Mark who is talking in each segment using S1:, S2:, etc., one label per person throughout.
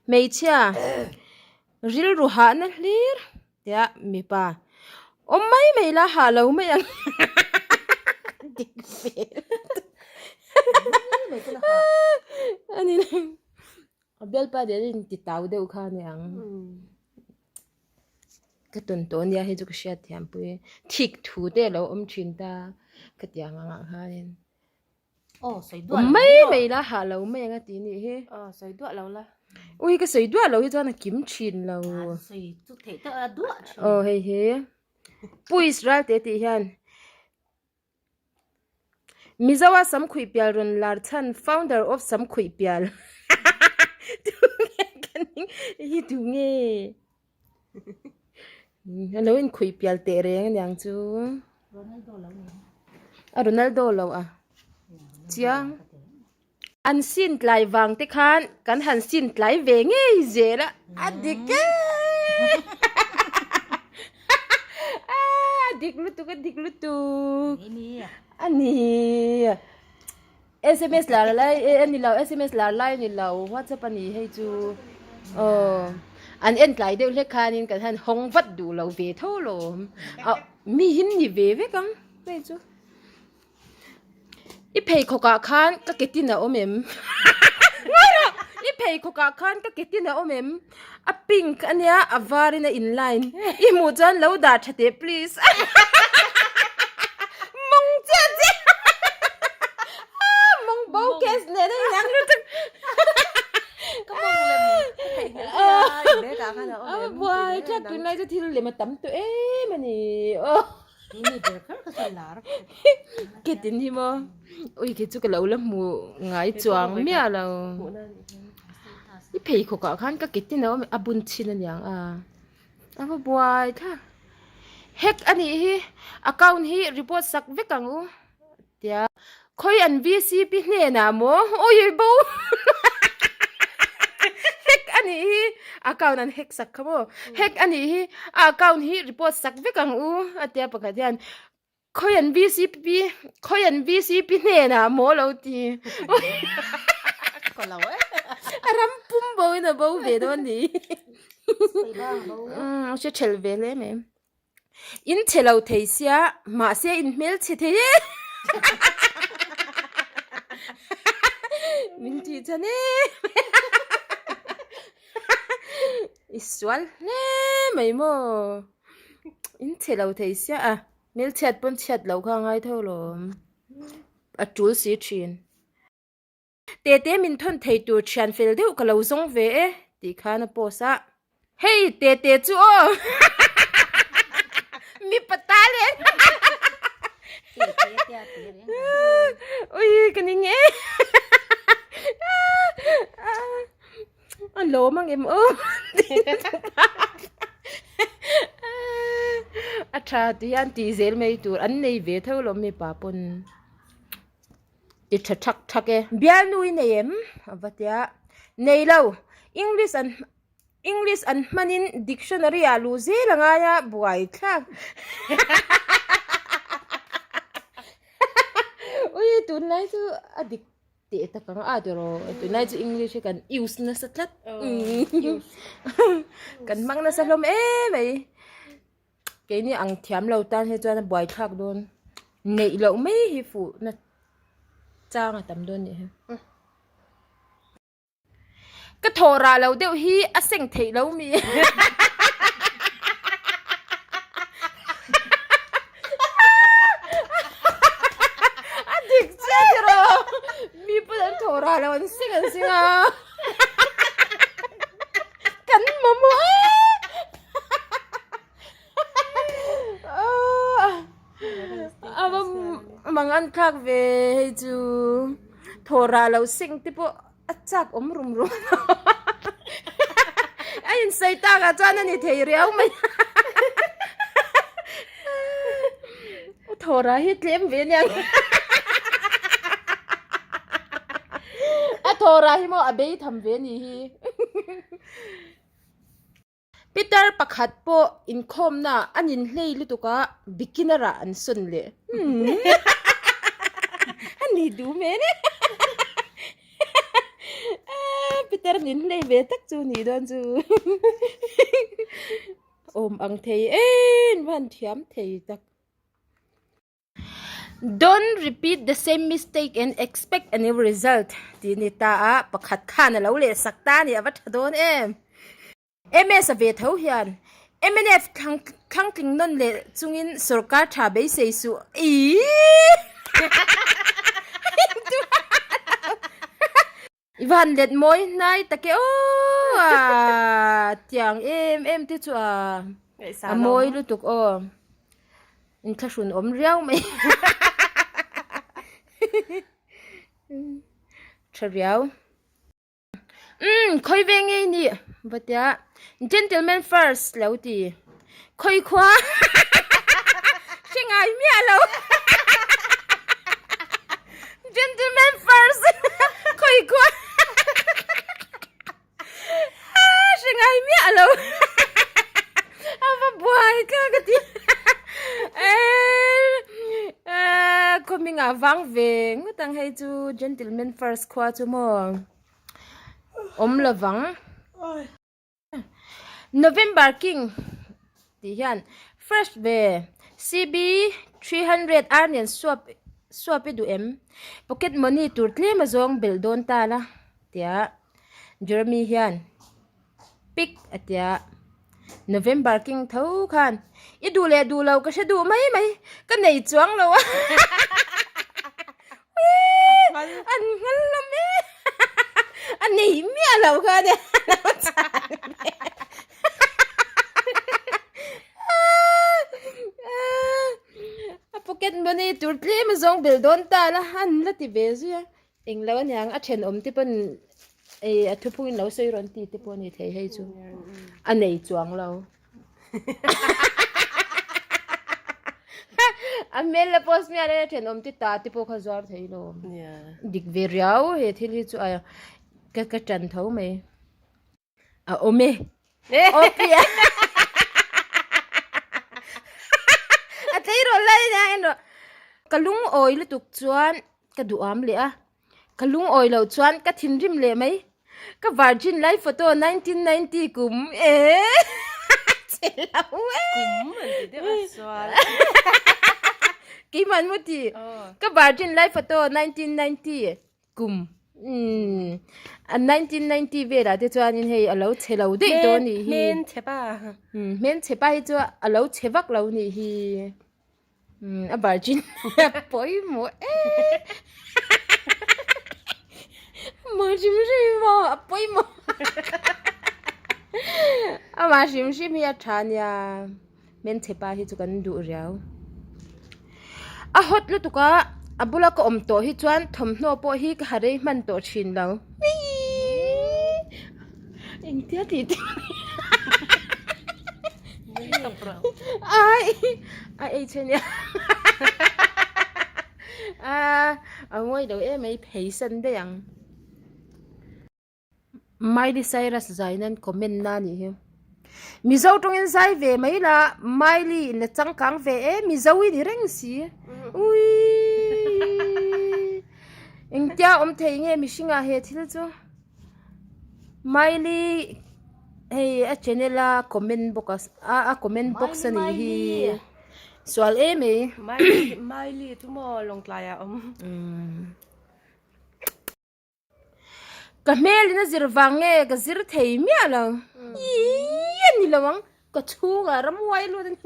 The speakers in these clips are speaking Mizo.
S1: Hmeichhia rilru hahna hlir tia mipa awm mai mai la hah lo mai ang dik ve ani a bialpa leh a inti tau deuh kha a ni ang. Ka tawn tawh ania hei chu ka hriat thiam pui thik thu te a lo awm thin ta khatiang angah khanin
S2: Aw sawi duah lo
S1: mai mai la hah lo mai anga tih nih hi
S2: Aw sawi duah lo la
S1: Ui ka sawi duah lo hi chuan a kim thin lo
S2: Sawi chu theih tak a duah thin
S1: Aw hei hi Pu Israel te tih hian Mizoa Samkhuihpial rawn lar chhan founder of Samkhuihpial tunge ka ning hi tunge a lo inkhuihpial teh reng aniang chu a Ronaldo lo a chiang. An sin tlai vang te khan kan han sin tlai ve ngei zel a, a dik e! A dik lutuk, a dik lutuk. A ni. SMS lar lai e a ni lo, SMS lar lai a ni lo, WhatsApp a ni hei chu. Aw, an en tlai deuh hlek khanin kan han hawng vat duh lo ve tho lawm. A mi hi ni ve vek ang hei chu. I pheikhawk ah khan ka ke tin a awm em? Ngawi rawh! I pheikhawk ah khan ka ke tin a awm em? A pink a nia a var in a in line. I hmuh chuan lo dah tha teh please. Mawng chiah chiah! Mawng bo case nen a inang lutuk.
S2: Ka mawng lem ka theihnghilh thei a, i bag ah khan a awm em?
S1: A buai tlat tunlai chu thil lem a tam tawh em a ni. Aw. Ketin hi maw ui khi chu ka lo la hmu ngai chuang miah lo i pheikhawk ah khan ka ketin a awm a bun chhin aniang a a va buai thlak hack a nih hi account hi report sak vek ang u tia khawi an vcp hnenah maw ui bo hack a nih hi account an hack sak kha maw hack a nih hi a account hi report sak vek ang u a tia pakhat hian khawi an vcp khawi an vcp hnenah maw lo ti a ram pum bo in a bo ve dawn ni a hre thelh ve hle mai. In chhe lo thei sia, mahse in hmel chhe thei e. Min tih chhan e. I sual hle mai maw. In chhe lo thei sia a, hmel chhiat pawn chhiat loh kha a ngai tho lawm. A tul si thin. Tete min thawn thei tur thian fel deuh ka lo zawng ve e tih khan a post a. Hei Tete chu aw! Mipa ta leh Ui ka ning e A lawm ang em aw A tha ti hian tih zel mai tur an nei ve tho lawm mipa pawn. Ti tha thak thak e. Bialnu i nei em? A va tia. Nei lo. English an English an hmanin dictionary ah luh zel a ngai a, buai thlak. Ui tunlai chu a dik teh tak ang a tiraw. Tunlai chu English hi kan use nasa tlat. Kan hmang nasa hlawm em mai. Keini ang thiam lo tan hi chuan a buai thlak dawn neih loh mai hi fuh na chang a tam dawn nih hi ka thawh rah lo deuh hi a seng theih lo mi a dik chiah tiraw mi pawn an thawh rah lo an seng an seng a. Kan mamawh e! A va mang an thlak ve hei chu thaw rah lo seng te pawh a chak awm rum rum a insawi tak ah chuan a ni thei riau mai thaw rah hi tlem ve aniang a thaw rah hi maw a bei tham ve ni hi. Peter pakhat pawh inkhawmna a nin hlei lutuk a, beginner ah an sawn leh. A ni duh men e. Peter. Pitar nin hlei ve tak chu nih dawn chu. Awm ang thei em va han thiam thei tak. Don't repeat the same mistake and expect a new result tih a ni ta a, pakhat khan a lo leh sak ta a ni, a va tha dawn em. MS a ve tho hian mnf thlang thlangtling nawn leh chungin sorkar tha beisei suh iiii. I van let mawi hnai tak e aw a tiang em em te chu a a mawi lutuk aw inthlahrun awm riau mai tha riau umm khawi ve ngei ni va tia gentleman first lo ti khawi khua hre ngai miah lo gentleman first khawi khua hre ngai miah lo a va buai kha ka ti khaw hmingah vang ve ngawt ang hei chu gentleman first khua chu maw awm lovang. November King tih hian fresh ve CB 300 ar nen suap suap i duh em? Pocket money tur tlem a zawng belh dawn ta la tia Jeremy hian pic a tia November King tho khan i duh leh duh lo ka hre duh mai mai ka nei chuang lo a an nghal lam e a nei miah lo kha ania lo chhan ve a pocket money tur tlem a zawng bel dawn ta la an la ti ve zui a englo aniang a thenawm te pawn ei a thuphung in lo sawi rawn ti te pawh a ni thei hei chu a nei chuang lo. A hmel la post miah le thenawm te ta te pawh kha zuar thei lo. Dik ve riau he thil hi chu a ka ka tan tho mai. A awm e. Awpia. A tleirawl lai ania en rawh. Ka lungawi lutuk chuan ka duham leh a. Ka lungawi loh chuan ka thinrim leh mai. Ka virgin lai photo 1990 kum e che lo e.
S2: Kum an ti deuh a sual.
S1: Keimah an mu ti. Ka virgin lai photo 1990 kum umm a 1990 velah te chuanin hei a lo chhe lo daih tawh a nih hi.
S2: Hmen chhe pa.
S1: Umm hmen chhe pa hi chu a lo chhe vak lo a nih hi. Umm a virgin pawimawh e amah hrim hrim maw a pawimawh amah hrim hrim hi a tha ania hmelchhe pa hi chu kan duh riau a hot lutuk a a bula ka awm tawh hi chuan thawmhnaw pawh hi ka ha rei hman tawh thin lo engtia tih te Ai a ei che nia a a ngawi lo em mai phei san daih ang Miley Cyrus zai nan comment na nih hi Mizo tawngin zai ve mai la Miley in la changkang ve e Mizo i ni reng si uiii engtia awm thei nge mihringah he thil chu. Miley hei a channel a comment bawk a a comment box a nih hi sual em mai.
S2: Miley chu maw lawngtlai ah a awm.
S1: Ka hmel in a zir vang nge ka zir thei miah lo ih a ni lo ang ka chhungah ramhuai lut a ni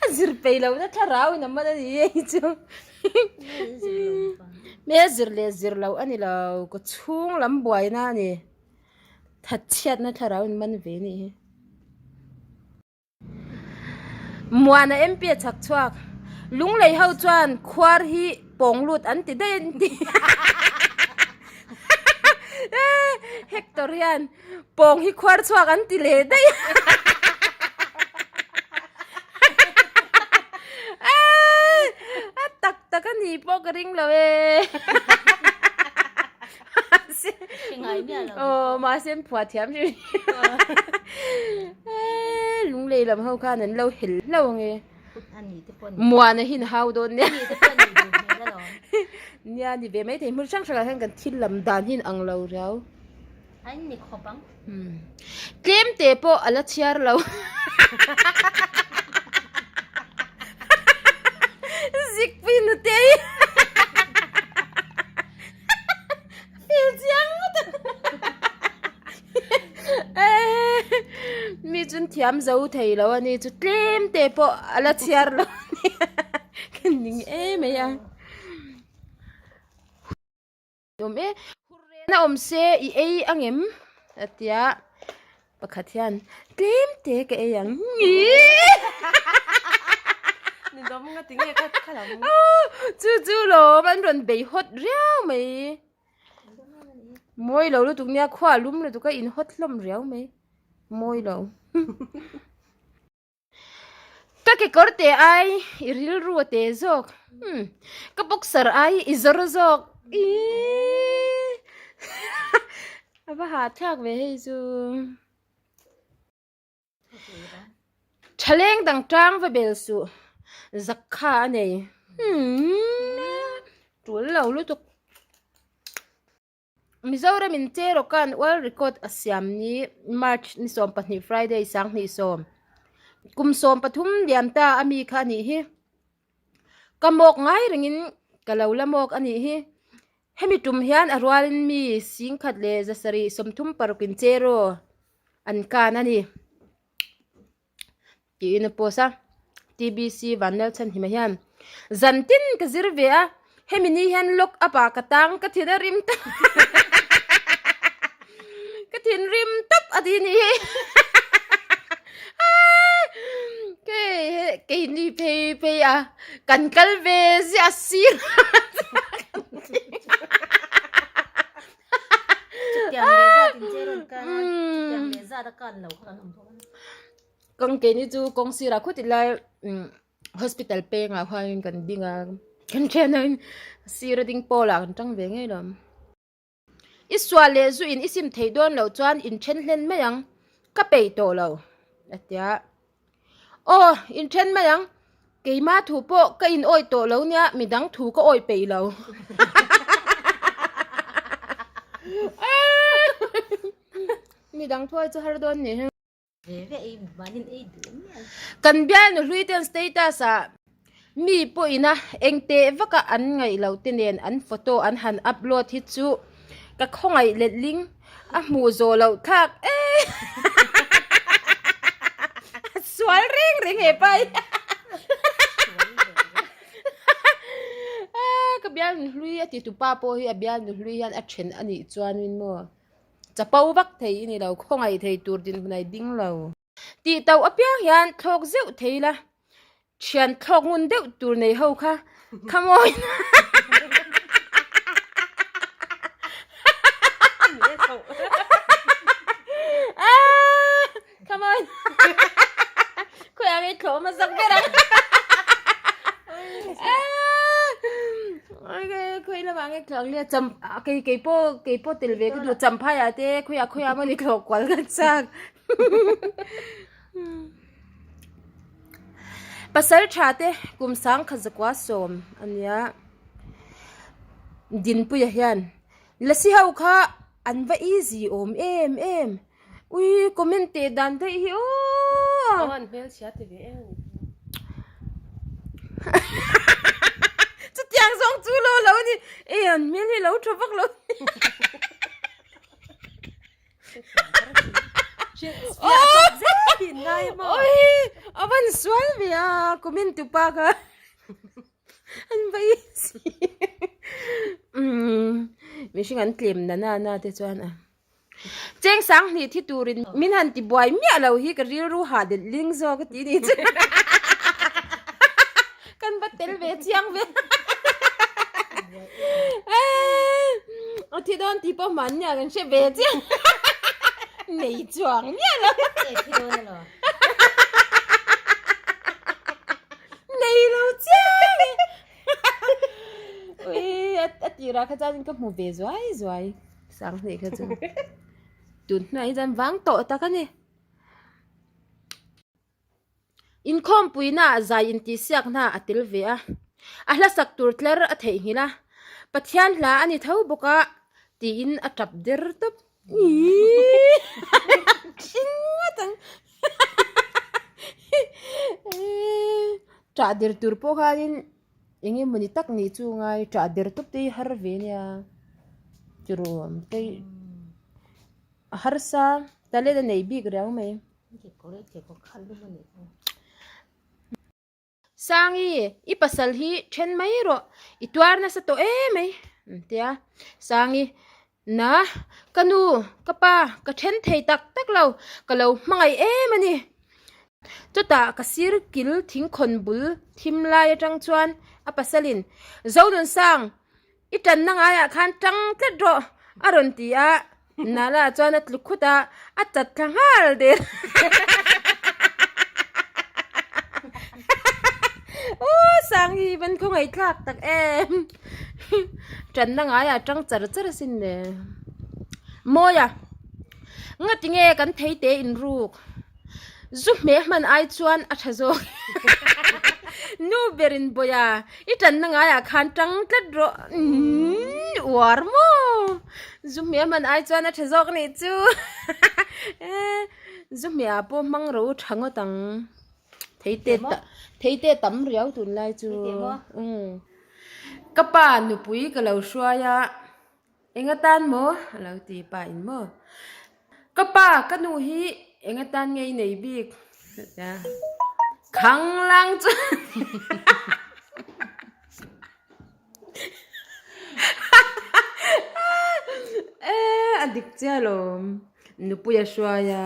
S1: a zir peih lo na thlarau in a man a ni hei chu hmel zir leh zir loh a ni lo ka chhung lam buaina a ni thatchhiatna thlarau in man ve a nih hi. Muana MP a chhak chhuak Lunglei ho chuan khuar hi pawng lut an ti daih an ti Hector hian pawng hi khuar chhuak an ti leh daih a tak tak a ni pawh ka ring lo e Aw mahse an phuah thiam hrim Lunglei lam ho khan an lo hel hlauh ang e Muana hi na hau dawn nia Nia ni ve maithei hmun hrang hrangah hian kan thil lam dan hi a ang lo riau.
S3: An ni khawp ang.
S1: Tlem te pawh a la chhiar lo. Zikpui nute hi. Feel chiang ngawt a. Mi chun thiam zo thei lo a ni chu tlem te pawh a la chhiar lo a ni. Ka ning em mai a. Awm e, hurrena awm se i ei angem a tia pakhat hian tlem te ka ei ang ngi
S2: Ni dawm nga ti nge ka kha lam.
S1: Chu chu lawm an rawn bei hawt riau mai. Mawi lo lutuk nia khua lum lutuk a in hawt hlawm riau mai. Mawi lo. Ka kekawr te ai i rilru a te zawk umm ka boxer ai i zawr zawk iiii a va hahthlak ve hei chu thaleng dang tang va bel suh zak kha a nei umm tul lo lutuk. Mizoram in Cherokan World Record a siam ni March ni 12 Friday 2010 kum 13 liam ta a mi kha a nih hi. Ka mawk ngai rengin ka lo la mawk a nih hi. Hemi tum hian a rualin mi 1736 in Chero an kan a ni. Tiin a post a, TBC Vanlalchhanhima hian zan tin ka zir ve a, hemi ni hian lock up ah ka tang ka thin a rim tawp ka thin rim tawp a ti ni hi kei ni phei phei a kan kal ve ziah sir
S3: Chutiang leh zat in che rawn kan a, chutiang leh zat a kan lo kha kan awm bawk a.
S1: Kawng keini chu kawng sirah khuti lai hospital pengah khuanin kan ding a, kan thian ho in sir a ding pawlah kan tang ve ngei lo. I sual leh zu in i sim theih dawn loh chuan in then hlen mai ang, ka peih tawh lo a tia. Aw, in then mai ang, keima thu pawh ka in awih tawh lo nia, midang thu ka awih peih lo. Midang thu ai chu har dawn ni. Kan bialnu hlui ten status ah mi pawhin a eng teh vak a an ngaih loh te nen an photo an han upload hi chu ka khawngaih letling a hmuh zawh loh thlak em a sual reng reng he pa hi ka bialnu hlui a ti tupa pawh hi a bialnu hlui hian a then a nih chuanin maw. Chapo vak thei i ni lo, khawngaih thei tur dinhmun a i ding lo. Tih tauh apiang hian thlawk zeuh thei la, thian thlawk ngun deuh tur nei ho kha khamawi khamawi khawiah nge thlawh hmasak ber ang Khawi lamah nge thlawh ang nia cham kei kei pawh kei pawh tel ve ka duh champhai ah te khawiah khawiah mawni thlawh kual ka chak pasal tha te kum sang khat zakua sawm ania Dinpuia hian lasi ho kha an va easy awm em em Ui comment teh dan daih hi aw.
S2: Aw an hmelchhia ti ve em ani.
S1: Chutiang zawng chu lo lo ni. Ei an hmel hi lo tha vak lo. Oi a van sual ve a comment tu pa kha. An va easy. Mihring an tlem na na na te chuan a. Cheng sang hnih thi turin min han ti buai miah lo hi ka rilru hah det ling zawk a ti ni chu. Kan va tel ve chiang ve. A thi dawn tih pawh hman nia kan hre ve chiang. Nei chuang miah lo.
S3: Nei thi dawn elaw.
S1: Nei lo chiang e. Ui a tirah kha chuan ka hmu ve zuai zuai. Sanghnih kha chu tun hnuai hi chuan vang tawh tak a ni. Inkhawmpuina ah zai intihsiak hna a tel ve a, a hla sak tur tler a theihnghilh a, Pathian hla a ni tho bawk a tiin a tap der tawp. Ih thing ngawt ang Ṭah der tur pawh khanin eng emawni tak nih chu ngai ṭah der tawp te hi har ve nia tiraw te a harsa talent a nei bik riau mai. Sangi, i pasal hi then mai rawh, i tuar nasa tawh em mai an ti a. Sangi, Na, ka nu, ka pa, ka then thei tak tak lo, ka lo hmangaih em a ni. Chutah ka sir kil thingkhawn bul thim lai atang chuan a pasalin, Zonunsang, i tanna ngaiah khan tang tlat rawh, a rawn ti a. Nala chuan a tlu khut a, a chat thla nghal der. Aw Sangi van khawngaih thlak tak em. Tanna ngaiah tang char char asin le. Mawia, ngati nge kan thei te inruk? Zu hmeh hman ai chuan a tha zawk. Nu berin bawia i tanna ngaiah khan tang tlat rawh. Umm uar maw? Zu hmeh hman ai chuan a tha zawk nih chu. Zu hmehah pawh hmang ro tha ngawt ang. Theite theite tam riau tunlai chu. Umm ka pa nupui ka lo hruai a. Eng atan maw? A lo ti pa in maw? Ka pa, ka nu hi eng atan nge i nei bik? A ti a. Khang lang chuan E a dik chiah alawm. Nupui a hruai a,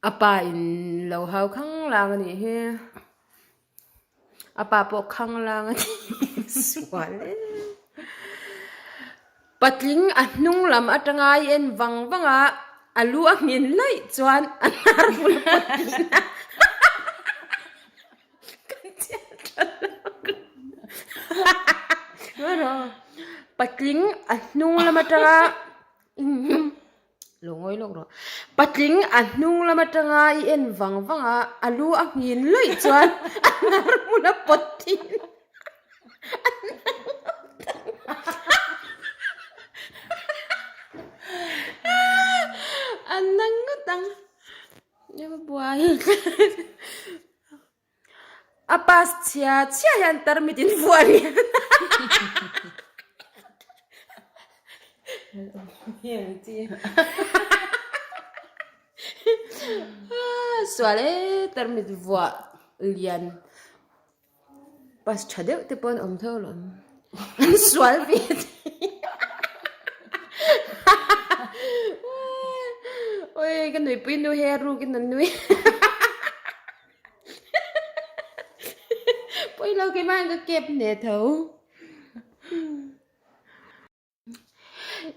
S1: a pa in lo hau khang lang a nih hi. A pa pawh khang lang a ni sual em. Patling a hnung lam atanga i en vang vang a, a lu a nghin laih chuan a hnar bul pawt tihna kan chiah tha lo. Patling a hnung lam atanga. Lo ngawi lawk rawh. Patling a hnung lam atanga i en vang vang a, a lu a nghin luih chuan a hnar hmun a pawt thin. A na ngawt ang. Nia buai. A pass chhia chhia hian tarmit in vuah lian sual e tarmit vuah lian pass tha deuh te pawh an awm tho alawm an sual ve thei oi ka nuipui nu hi a rukin an nui. Pawi lo keimah hian ka kep hneh tho.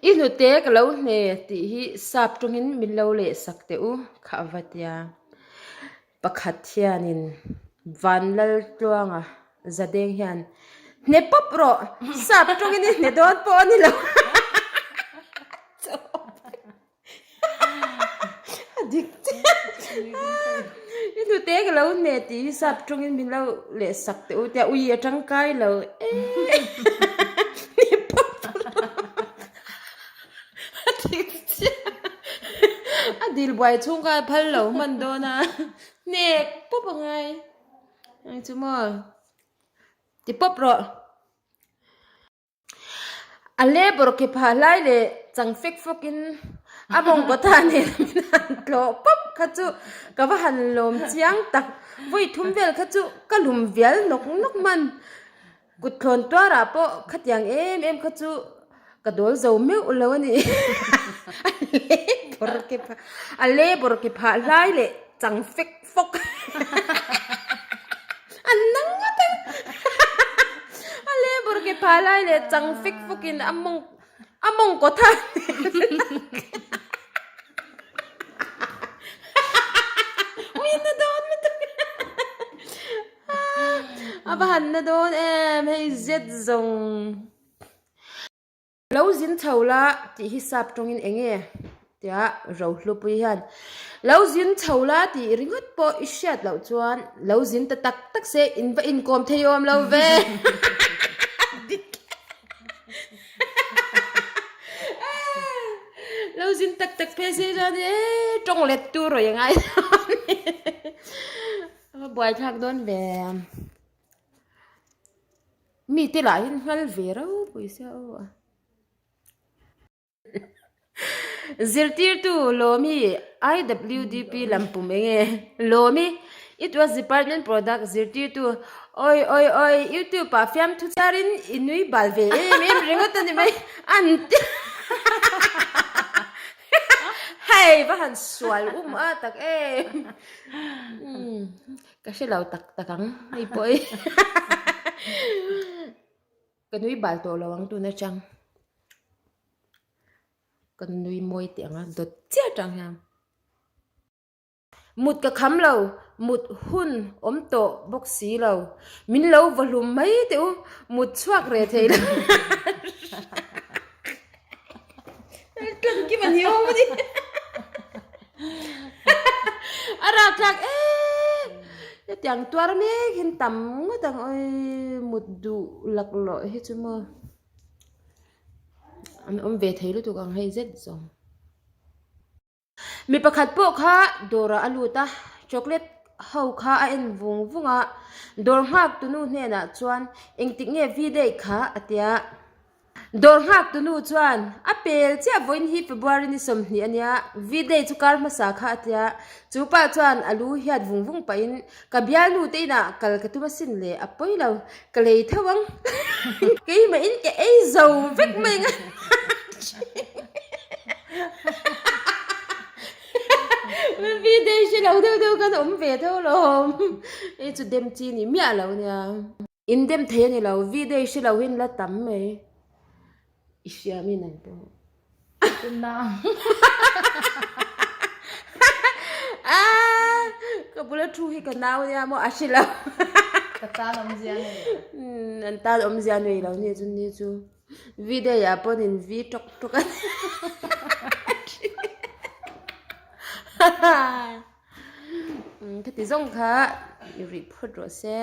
S1: I hnute ka lo hne tih hi sap tawngin min lo leh sak teh u kha a va tia. Pakhat hianin Vanlaltluanga zadeng hian hne pawp rawh sap tawngin i hne dawn pawh a ni lo. A dik chiah. I hnute ka lo hne tih hi sap tawngin min lo leh sak teh u tia ui a tangkai lo e. A dik chiah. A dil buai chhung kha a phal lo hman dawn a. Hnek pawp a ngai. Eng chu maw? Ti pawp rawh. A labour ke phah hlai leh chang fek fawk in a mawngkaw ta nen min han tlawh pawp kha chu ka va han lawm chiang tak vawi thum vel kha chu ka lum vial nawk nawk hman kut thlawn tuar ah pawh khatiang em em kha chu ka dawl zo meuh lo a ni a labour ke phah a labour ke phah hlai leh chang fek fawk. An nang ngawt ang. A labour ke pha lai leh chang fek fawk in a mawng a mawng kaw tha. Ui na dawn lutuk. A va han na dawn em hei zet zawng. Lo zin chho la tih hi sap tawngin eng nge tia Rohlupui hian lo zin chho la tih ringawt pawh i hriat loh chuan lo zin ta tak tak se in va inkawm thei awm lo ve. Lo zin tak tak phei se chuan e tawng let tur rawi angai a va buai thlak dawn ve. Mi te lah hi nghal ve ropui sia aw a. Zirtirtu Lawmi IWDP lampum eng nge? Lawmi It was department product Zirtirtu Awi awi awi YouTube ah fiamthu chhiarin i nui bal ve em em ringawt a ni mai an ti Hei va han sual um a tak em Ka hre lo tak tak ang hei pawh hi Ka nui bal tawh lo ang tun atang. Ka nui mawi teh ang a dawt chiah atang hian. Mut ka kham lo, mut hun awm tawh bawk si lo. Min lo va hlum mai teh u, mut chhuak reh thei lo. Tlan kim a ni awm a ni. A rak tlak em hetiang tuar mek hian tam ngawt ang awi mut duh laklawh hi chu maw an awm ve thei lutuk ang hei zet zawng. Mi pakhat pawh kha dawrah a lut a chocolate ho kha a en vung vung a dawr nghak tunu hnenah chuan engtik nge v day kha a tia. Dawr nghak tunu chuan, A pel chiah vawiin hi February ni 20 a nia, V-day chu kar hmasa kha a tia. Chu pa chuan a lu hiat vung vung pahin, Ka bialnu te inah kal ka tum asin le, a pawi lo, ka lei tho ang. Keimahin ka ei zo vek mai ang a V-day hre lo deuh deuh khan awm ve tho lawm. Hei chu dem chi ni miah lo nia. In dem thei a ni lo, V-day hre lo hian la tam mai. I hria mi nang pawh. Aaa ka bula thu hi ka nau nia maw a hre lo.
S2: Ka tan awmzia nei lo.
S1: Umm an tan awmzia nei lo nia chu ni chu. V-day ah pawn in V tawk tawk a ni. Umm khati zawng kha i rih phawt rawh se.